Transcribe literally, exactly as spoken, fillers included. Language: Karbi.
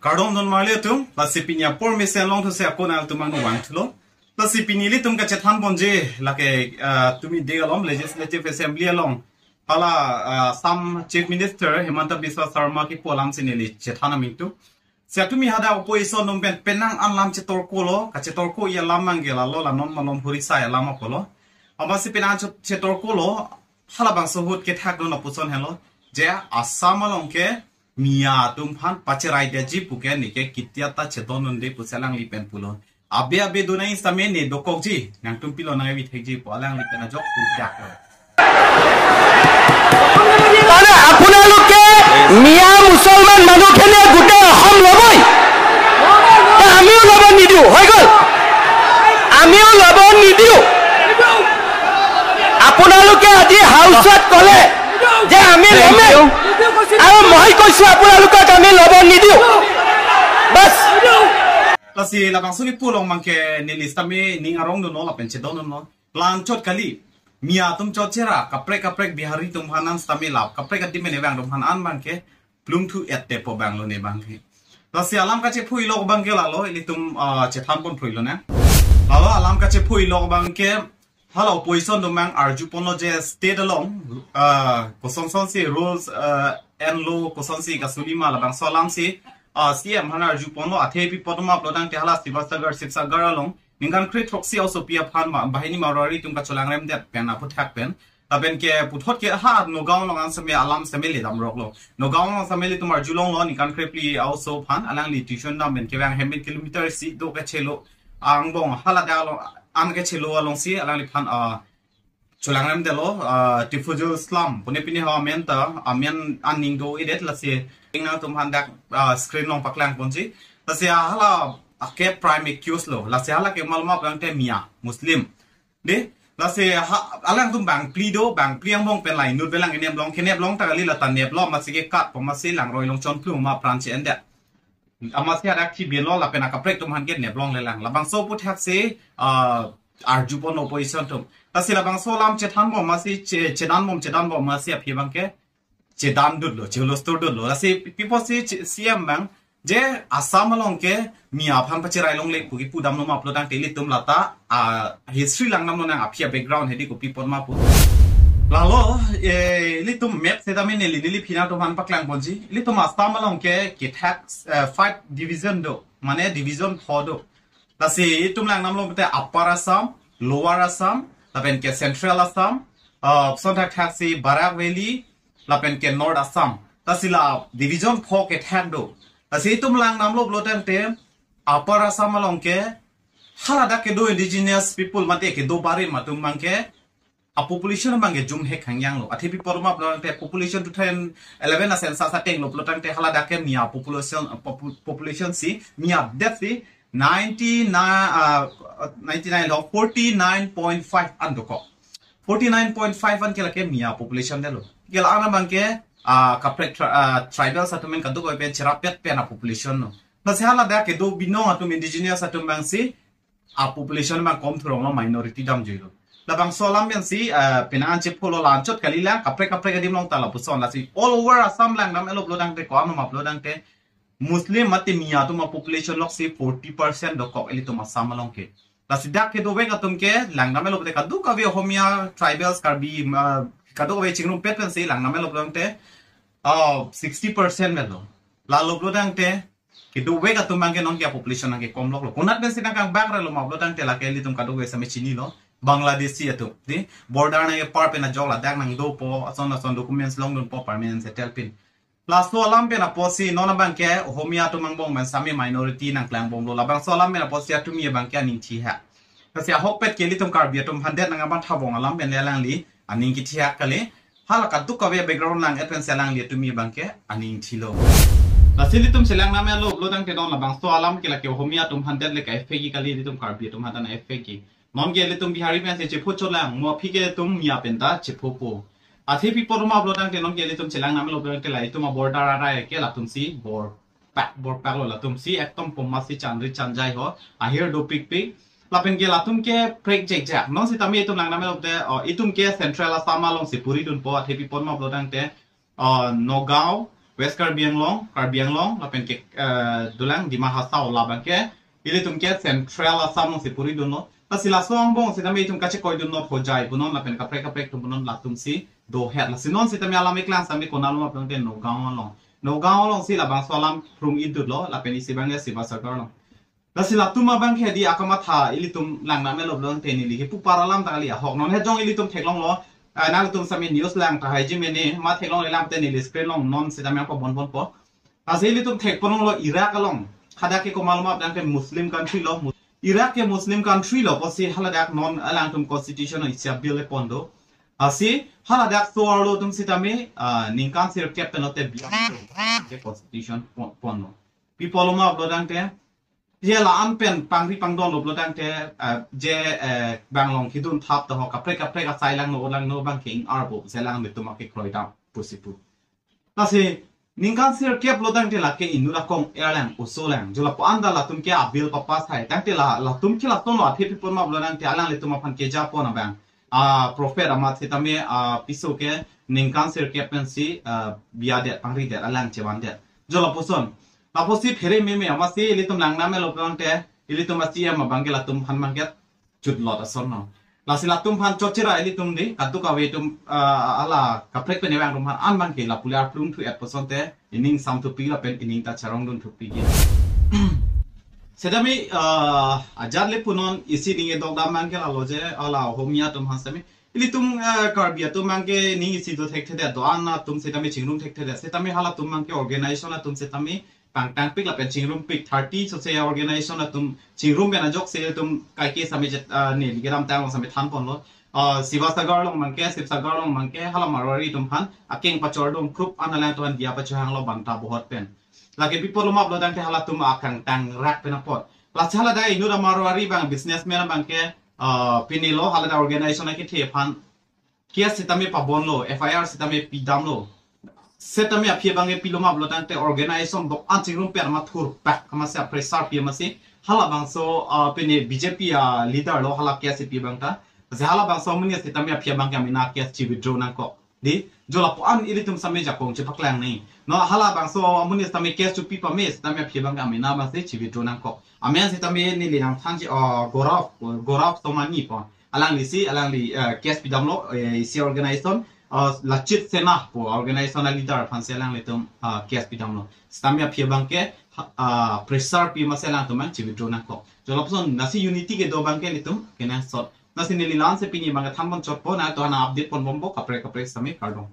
Kardom don marli atum, lasi pini apor mesen longthu si ako nangtum angno vangthulo. Lasi pini ilitum kachethan ponji, lake, ah, tumi de along, Legislative Assembly along. Hala, ah, Assam Chief Minister Himanta Biswa Sarma kipu alam si neli chethan amin tu. Si atumi hadak opposition atum pen penang an lam chetorkolo, kachetorko-i alam abangke lalo la non malom huri sai alam apotlo. Amatsi penang an chet-, chetorkolo, halabangso ahut kethak dun apuson henlo. Je Assam along ke Miya atum aphan pacherai detji pu ke neke kitia ta chedon unde pusi alangli pen pulo. Abe abe dunai sitame ne dokokji, nangtum pilo nangvi thekji pu alangli pen ajok pu jak lo. মানে আপোনালোকে মিয়া মুছলমান মানুহখিনিয়ে গোটেই অসম ল'বই, তে আমিও ল'ব নিদিওঁ, হৈ গ'ল, আমিও ল'ব নিদিওঁ। আপোনালোকে আজি হাউচত ক'লে যে আমি ল'মেই, আৰু মই কৈছো আপোনালোকক আমি ল'ব নিদিওঁ। বাছ। Lasi labangso kipu along abangke neli sitame ning arong dunlo lapen chedon dunlo. Plan chot kali. Miya atum chot chera, kaprek kaprek Bihari atum aphan an sitame lap, kaprek adim ne vang atum aphan an abangke plum thu et tepo abang lo ne abangke. Lasi alam kachephu-i lok abangke lalo, ilitum, ah, chethan ponphu-i lonang. Lalo alam kachephu-i lok abangke, hala opposition atum abang arju ponlo je state along, ah, kosonson si rules, ah, and law kosonsi kasuli ma labangso alam si, ah, C M aphan arju ponlo. Athe pi apot ma pulo tangte hala Sivasagar, Sibsagar along ningkan kre throksi aosopi aphan ma, banghini Marwari atum kacholangrem det pen aphuthak pen. Lapen ke puthot ke ha Nagaon along an sitame alam sitame le damrok lo. Nagaon along sitame ilitum arjulonglo ningkan kre phli aoso aphan alangli tuition dam pen kevang hem pen kilometer isi do kachelo angbong hala dak along an kachelo along si alangliphan, ah, cholangrem detlo, ah, Tifujul slum. Pune pini ha amen ta, amen aning do-i det lasi. Ing nangtum aphan dak, ah, screen along paklang ponji. Lasi hala ake prime accused lo. Lasi hala ke malom abangke Miya, Muslim. De, lasi ha, alangtum bangphli do, bangphli angbong pen la inut belang neplong, ke neplong ta kali la ta neplo, amatsi ke kat, amatsi langroi along chonplung ma pran che-en det. Amatsi hadak chibilo lapen akaprek atum aphan ke neplongle lang. Labangso aphuthak si, ah, arju pon opposition atum. Lasi labangso alam chethan bom amatsi che-, chedan bom, chedan bom amatsi aphi abangke chedan dutlo, chehulos tur dutlo. Lasi pi apotsi che-, C M abang, je Assam along ke Miya aphan pacherai longle pu kipu damlo ma pulo tangte ilitum lata, ah, history lang damlo nang aphi a-background hedi kopi apot ma pu. Lalo, eh, ilitum map sitame neli neli aphi nangtum aphan paklang ponji. Ilitum Assam along ke kethak, eh, five division do, mane division pho do. Lasi itum lang damlo pute Upper Assam, Lower Assam, lapen ke Central Assam, ah, son thakthak si Barak Valley, lapen ke North Assam. Lasi la division pho kethak do. Lasi itum lang damlo pulo tangte Upper Assam along ke haladak kedo indigenous people mate kedo Barim atum abangke a-population abangke jumhek hangyang lo. Athe pi apot ma pulo tangte population two thousand eleven a-census ateng lo pulo tangte haladak ke Miya population, popu-, population si Miya det si ninety-nine, ah, ninety-nine lo, forty-nine point five an dokok. Forty-nine point five an ke lake Miya population detlo. Ke la-an abangke, ah, kaprek tri-, ah, tribals atum pen kadokave pen cherapet pen a-population lo. Lasi haladak kedo binong atum indigenous atum abang si a-population abang kom thurong lo, minority damjuilo. Labangso alam pensi, ah, penang an chephulo, la-an chot kali la, kaprek kaprek adim along ta lapuson. Lasi all over Assam lang dam-etlo pulo tangte ko-an ma pulo tangte Muslim mate Miya atum a-population loksi forty percent dokok ilitum Assam along ke. Lasi dak kedovek atum ke lang dam-etlo pute kadokave Ohomia, tribals, Karbi, ah, kadokave chingrumpet pensi lang dam-etlo pulo tangte, oh, sixty percent melo. Lalo pulo tangte kedovek atum abangke non ke a-population abangke kom lok lo. Konat pensi nangkangbak ra lo ma pulo tangte lake ilitum kadokave sitame chinilo. Bangladeshi atum, di, border nang kepar pen ajok ladak nang dopo, ason ason documents longdunpo, permanent settle pin. Laso alam pen apotsi non abangke Ohomia atum angbong pen sitame minority nangklang bomlo. Labangso alam pen apotsi atumi abangke aning thihak. Lasi ahokpet ke ilitum Karbi atum aphan det nang abang thabong alam pen le alangli aning kethihak kali. Hala kadokave background lang-et pensi alangli atumi abangke aning thilo. Lasi ilitum chelang dam-etlo pulo tangte non labangso alam ke lake Ohomia atum aphan det le ka-effect-i kali, ilitum Karbi atum aphan ta na-effect-i. Non ke ilitum Bihari pensi chephu chot lang, mo aphi ke itum Miya pen ta chephupo. Athe pi apot ma pulo tangte non ke ilitum chelang dam-etlo pulo tangte la itum a-border arai ke latum si bor pak bor pak lo, latum si ekdom poma si chanri chanjai ho, ahir dopikpik. Lapen ke latum ke prekjekjak. Non sitame itum lang dam-etlo pute, oh, itum ke Central Assam along si puri dunpo, athe pi apot ma pulo tangte, oh, Nagaon, West Karbi Anglong, Karbi Anglong, lapen ke, eh, dolang Dima Hasao labang ke, ilitum ke Central Assam alongsi puri dunlo. Lasi laso angbong sitame itum kachekoi dunlo Hojai punon, lapen kaprek kaprek atum punon latumsi dohet. Lasi non sitame alam iklang sitame konat along abang ke Nagaon along. Nagaon alongsi labangso alam phrung-idunlo, lapen isi abang ke Sivasagar along. Lasi latum abang ke di akamatha ilitum lang name lo pulo tangte neli ke pupar alam ta kali ahok. Non he jong ilitum theklonglo. Ah, nangtum sitame news lang tahai ji mene, ma theklongle lang te neli screen along non sitame pabon ponpo. Lasi ilitum thekponlonglo Iraq along. Hadak ke komat ma pulo tangte Muslim country lo. Iraq ke Muslim country lo, pusi haladak non alangtum constitution isi a-bill le pon do. Lasi haladak so-arlo atum sitame, ah, ningkan sirkep pen lote biang ke constitution pon, ponlo. Pi apotlo ma pulo tangte, je la-an pen pangri pangdon lo pulo tangte, eh, je, eh, bang along kedun thap ta ho kaprek kaprek asai langno langno abang ke ing-arpo, je alanglitum akekroi dam pusi pu. Lasi ningkan sirkep lo tangte lake inut akong-er lang, oso lang. Jo lapu-an ta latum ke a-bill papass hai. Tangte la, latum ke latum lo athe pi apot ma pulo tangte alanglitum aphan kejapon abang, ah, prophet amat sitame, ah, piso ke ningkan sirkep pensi, ah, biadet, pangridet, alang chevandet. Jo lapuson. Lapusi phere meme amatsi ilitum lang name lo pulo tangte, ilitum a-C M abang ke latum aphan abang ke chutlot ason no. Lasi latum aphan chot chira ilitum di, kadokave atum, ah, hala kaprek pen evang atum aphan an abang ke lapu le arplung thu-et puson te, ining sam thupi lapen ining ta charongdun thupi ke. Sitame, ah, ajat le punon isi ning edok dam abang ke lalo je, hala Ohomia atum aphan sitame. Ilitum, ah, Karbi atum abang ke ning isi do thekthedet, do-an atum sitame chingrum thekthedet. Sitame halatum abang ke organization atum sitame pangtangpik lapen chingrumpik, thirty so se organization atum chingrum pen ajoksi ilitum kaike sitame jet, ah, neli kedamtang along sitame thanponlo. Ah, Sivasagar along abang ke, Sibsagar along abang ke, hala Marwari atum aphan akeng pachor dun, group an alangtum aphan diya pachohanglo banta bohot pen. Lake pi apotlo ma pulo tangte halatum akangtang rak pen apot. Lasi haladak inut a-Marwari abang businessman abang ke, ah, pini lo haladak organization akethe aphan case sitame pabonlo, F I R sitame pidamlo. Sitame aphi abang ke pilo ma pulo tangte organization do-an chingrum pen ma thurpak amatsi a-pressure pi amatsi halabangso, ah, pini B J P a-leader lo hala case pi abang ta. Je halabangso amonit sitame aphi abang ke amena case chi-withdraw nangkok. Di, jo lapu-an ilitum sitame jakong chepaklang ni. No halabangso amonit sitame case chupi pame sitame aphi abang ke amena amatsi chi-withdraw nangkok. Amen sitame neli nangthanji, ah, Gaurav, Gaurav Somani pu. Alanglisi, alangli, eh, case pidamlo, eh, isi organization, ah, Lachit Sena pu organization a-leader aphansi alanglitum, ah, case pidamlo. Sitame aphi abang ke, ah, pressure pi amatsi alangtum an chi-withdraw nangkok. Jo lapuson lasi unity kedo abang ke ilitum kenangsot. Lasi neli la-ansi pini abang ke thanpon chotpo, nangtum aphan update ponbompo kaprek kaprek sitame, kardom.